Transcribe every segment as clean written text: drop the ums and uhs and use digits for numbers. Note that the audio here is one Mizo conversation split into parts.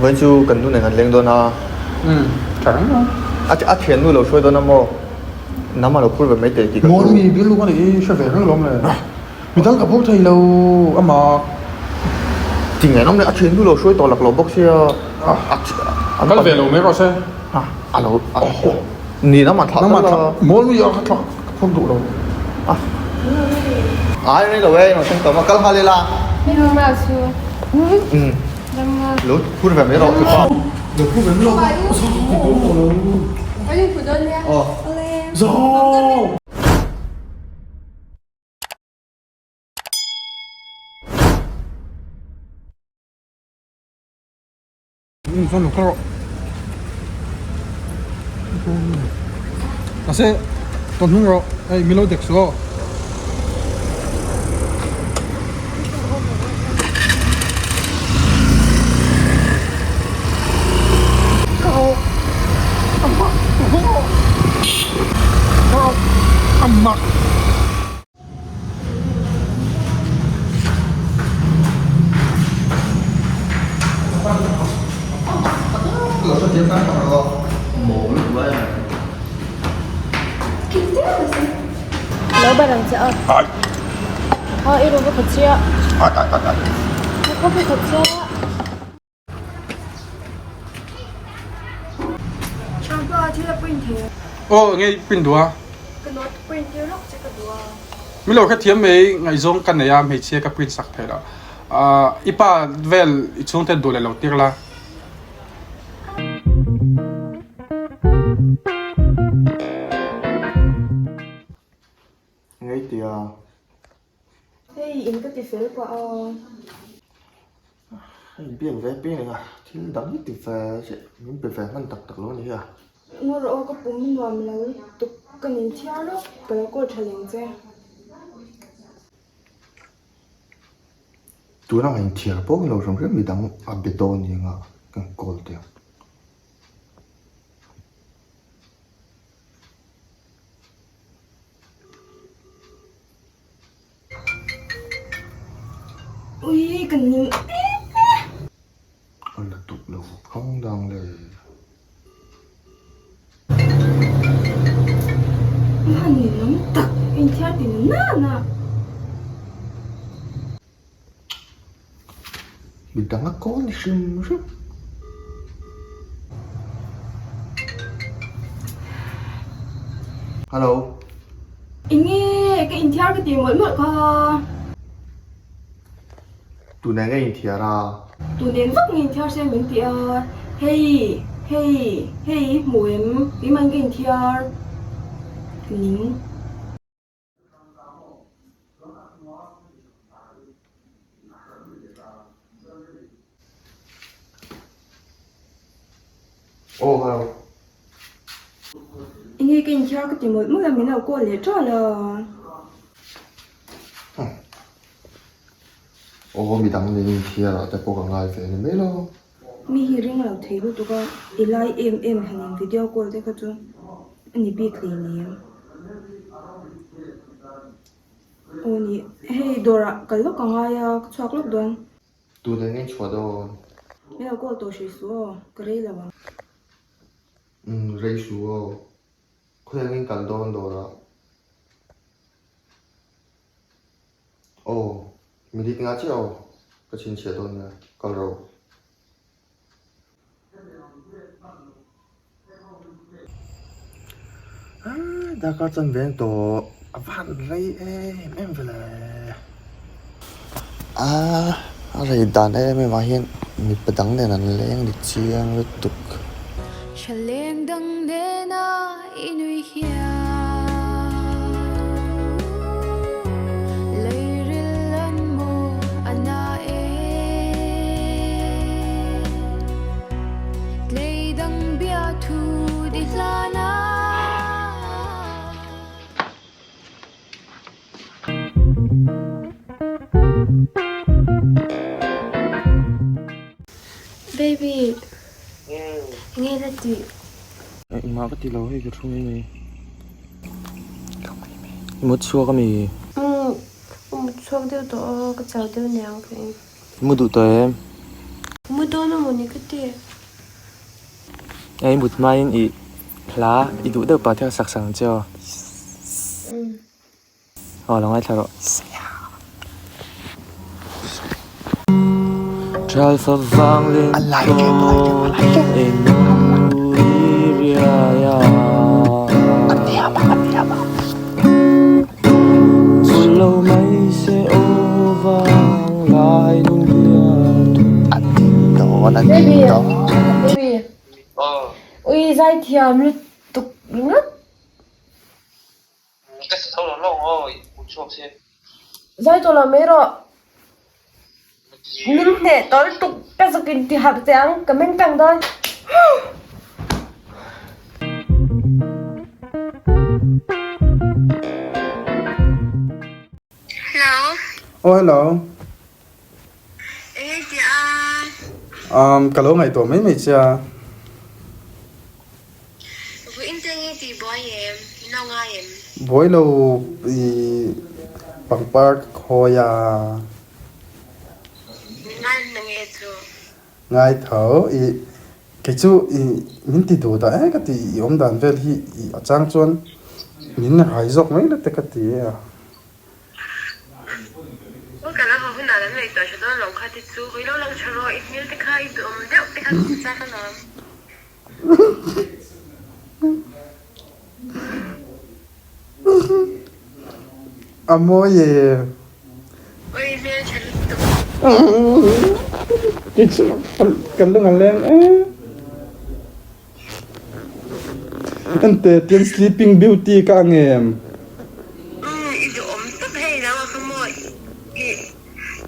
Vawiin chu kan nu nen kan leng dawn a. Umm tha reng a. A thiannu lo hruai dawn a maw? Nangmah lo phur ve mai teh tih ka duh. Mawi bialnu ka nih i hre ve reng lawm le. Midang ka phur thei lo a mak. Ti nge an awm le a thiannu lo hruai tawh lak lo bawk sia. Kal ve lo mai rawh se. A lo ni nangmah thlah tal la. Mawi a ka thlah ka phur duh lo. Ai rei lo e englo thleng tawh maw kal nghal ila. Lo phur ve mai rawh tupa. Lo phur ve mai rawh. Aw. Zawng. Chuan lo kal rawh. Mahse tawn hnung rawh hei min lo dek suh aw. Lo ban ang che a. A i rawh ka khat chiah. Ka khat chiah. Aw nge i print duh a? Mi lo hrethiam mai ngaihzawng ka nei a hmeichhia ka print sak theih loh. Ahh i pa vel i chhungte duh leh lo tir la. Ngeitia. Hei in ka ti fel pah a. Hei biak ve piang reng a, thil dang hi ti ve chiah min pe ve hman tak tak lo a ni hi a. Ngaw rawh aw ka pum nuam lo lutuk ka nin thiar lawk ka lo call tha leng che. Tuna ngaih thiar pawh ni lo hrim hrim midang a be dawn ni anga kan call teh ang. Ui kan ning em e. A la tuk lo khang dang le. Hman ni lam tak inthiar ti na na. Midang a kawl ni hrim hrim. Hello. Enge ka inthiar ka ti mawlh mawlh kha. Tun eng nge inthiar a? Tun eng vak nge inthiar se min ti a. Hei hei hei i hmu em? Keimah in ka inthiar ning. Aw hello. Enge ka inthiar ka ti mawlh mawlh a min lo call leh ṭal a. Aw midang nen inthiar ah te pawh ka ngai ve a ni mai lo. Mi hi ring lo thei lutuk a, i lai em em han in video call te kha chu a ni bik hlei nen. Aw ni, hei dawr ah kal lawk a ngai a, ka chhuak lawk dawn. Tun eng nge chhuah dawn? Min lo call tawh hrih suh aw, ka rei lo ang. Umm rei suh aw, khawi ang in kal dawn dawr ah? Aw, minute nga chiah aw, ka chhinchhiah dawn nia, kal rawh. Ah, darkar chan veng tawh, a van rei em em ve le. Ah, a rei dan em em ah hian mipa dang nen an leng ni chiang lutuk. Thaleng dang nena i nui hian Leiril an maw a na e Tlei dang bia thu di hlan a. Baby, enge la tih? Engmah ka ti lo hei ka thu mai mai. Ka mai mai. I mut chhuak ami? Umm, ka mut chhuak deuh tawh a, ka chau deuh niang ka in. I mu duh tawh em? Mu dawn a mawni ka ti. Ei mut hmain i hla i duh deuh pah te kha sak sak ang che aw. Aw lo ngaithla rawh. Baby, baby. Ui zaithiam lutuk ringawt. Ka si tho lo lawng aw, u chhuak se. Zai tawh lo mai rawh. Min hneh tawh lutuk ka zuk in ti harh che ang, ka meng tang dawn. Hello. Oh hello. Eng tia a? Um ka lo ngaihtuah mai mai che a. Vawiin te nge tih buai em? Min lo ngai em? Buai lo i pangpar ka khawi a. Min ngai na nge chu? Ngai tho i kei chu i min ti duh dah e ka ti i awm dan vel hi i a chang chuan min rai zawk mai la te ka ti a. Aw ka la haw hunah lam ngaihtuah hre dawn lo kha ti chu hawi lo lang tha rawh i hmel te kha i duhawm deuh te kha ka hmu chak alawm. A mawi e. Oi hmel tha lutuk. Kei chu ka lung a leng e. Ente tian sleeping beauty ka ang em? Umm i duhawm tak hei lo a kha maw i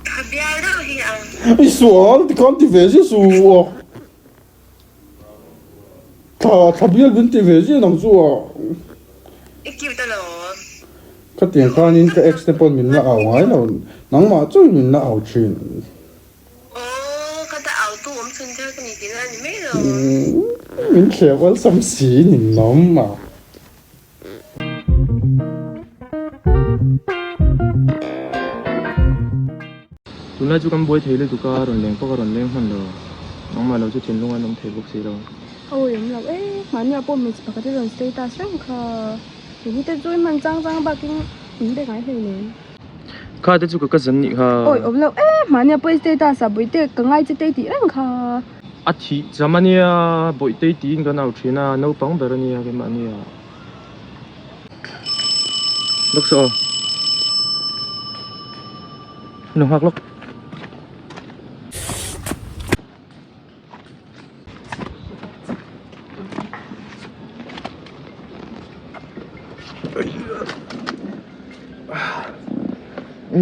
tha bial deuh hi ang. I sual tikhan ti ve zia su a. Thla thla bial min ti ve zia nang chu a. I cute a lo. Khatiang khanin ka ex te pawn min la au ngai lo nangmah chu min la au thin. Aw, ka ta au tu awm chhun thar ka ni tihna a ni mai lo. Min thlep awlsam si ninawm a. Tunlai chu kan buai thei lutuk a, rawn leng pawh ka rawn leng hman lo. Nangmah lo chu thinlung an awm thei bawk si lo. Awi awm lo e, mahni ah pawh hmeichhe pakhat hi rawn status reng kha. Kei hi te chu i hman chang chang bakin min be ngai hlei nen. Kha te chu ka cousin nih kha. Awi awm lo e, mahni ah pawh i status ah Bawihte ka ngai che tei tih reng kha. A thih cham ania, Bawihtei tiin kan au thin a, naupang ber ania keimah ania. Lawk saw aw. Lo nghak lawk.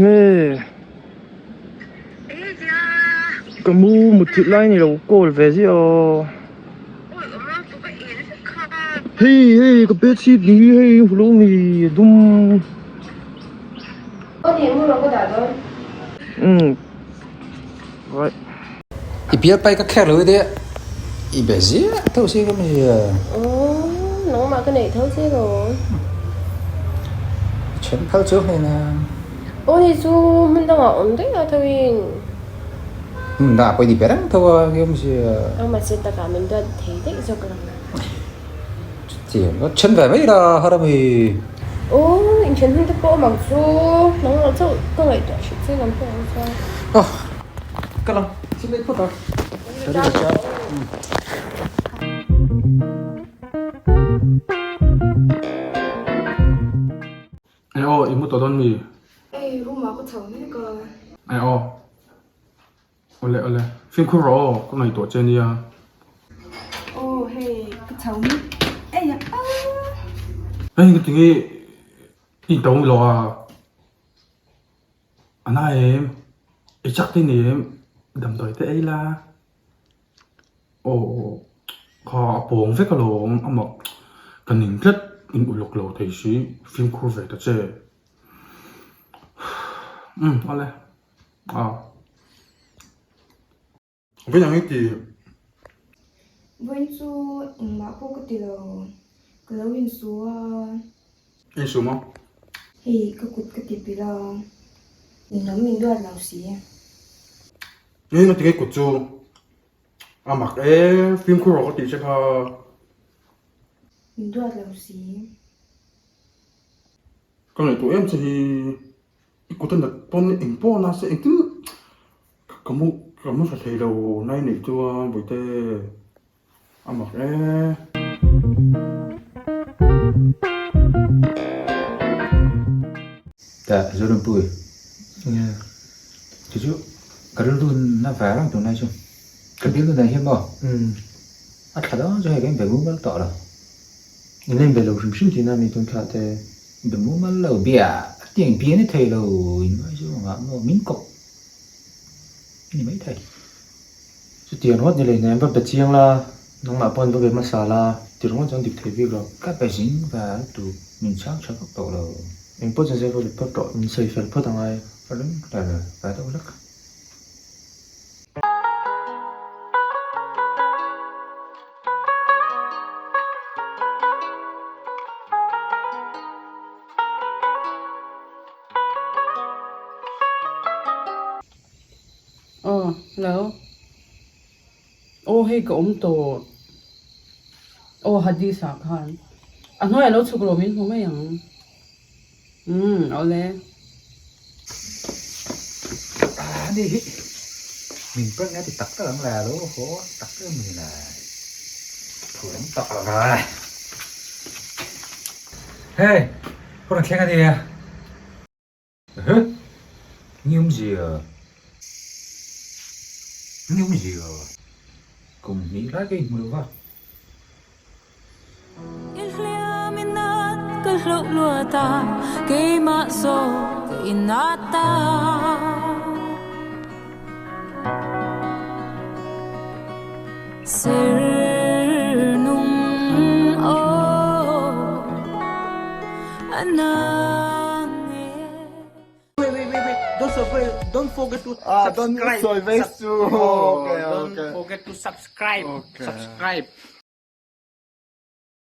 Nge ka mu mut thilh lai ni lo call ve ziah aw hei hei ka bedsheet ni hi hei hulo mi a dum umm. I bial pai ka kher lo i deh i be ziah tho si ka mi a. Aw nangmah ka neih tho che lo. Then phal chu hei na. Aw ni chu hmun dangah awm daih a tho in. Hmun dangah pawh i ni be reng tho a ka mi sia. Aw mahse takah min duat thei daih zawk lo. Chutiang a then ve mai la har a mi. Aw inthen hun te pawh awm ang chu nangmah chauh ka ngaihtuah hrih che lam pawh ang chuan. Aw ka lang chim leh phawt a. Sorry ka hria. Ei aw i mu tawh dawn mi? Ei room ah ka chho mek a. Ei aw. Awle awle, fimkhur rawh aw, ka ngaihtuah che nia. Aw hei ka chho mi ei a Hei ka tinge i to lo a, a na em, i chak te ni em, damdawi te ei la, aw kha a pawng vek alawm amah ka ning tlat in uluk lo thei si, fimkhur ve ta che, umm awle. Aw. Vawiin ang i ti. Vawiin chu engmah pawh ka ti lo. Ka lo insu a. Insu maw? Hei ka kut ka ti pilh a. Ninawm min duat lo si. Eng a ti nge kut chu? A mak e, fimkhur rawh ka tih che kha. Min duat lo si. Ka ngaihtuah em che hi i kut a nat pawn eng pawh a na se engtin ka mu ka mu tha thei lo nai neih chuan bawihte a mak e. Tah Zorampui chu chu ka rilru na ve reng tunlai chu ka bialnu nen hian maw a thla dawn chu hei kan inbe mumal tawh lo. In la inbe lo hrim hrim tihna mi tun thla te. Be mumal lo bia a tiang bia ni thei lo in ngai chu engah maw min kawp ni mai thei. Chutiang ringawt ni leh nen va be chiang la, nangmah pawh an va be hmasa la ti ringawt chuan dik thei bik lo. Ka be zing va lutuk min chhang tha vak tawh lo. Eng pawh chu zir va be phawt rawh, min sawi fel phawt angai. Ka ring hlel ve deuh hlek. Aw hello aw hei ka awm tawh aw Hadis ah khan a hnuaiah lo chhuk rawh min hmu mai ang umm awle. Ani hi min prank a ti tak tak ang le alo haw tak tak em ni le thu lam tak lo va hei ka rawn thleng ania. Huh? Ni awmzia? Ni awmzia? Kum hnih lai ka inhmu lo va. I hliam i nat ka hlauh luat a, keimah zawk ka inat a. Ser nung aw a nang e. Wait, wait, wait, wait. Don't forget, don't forget to Ah, don't subscribe. sawi vei su. Oh, Okay, don't okay. forget to subscribe. Okay. Subscribe.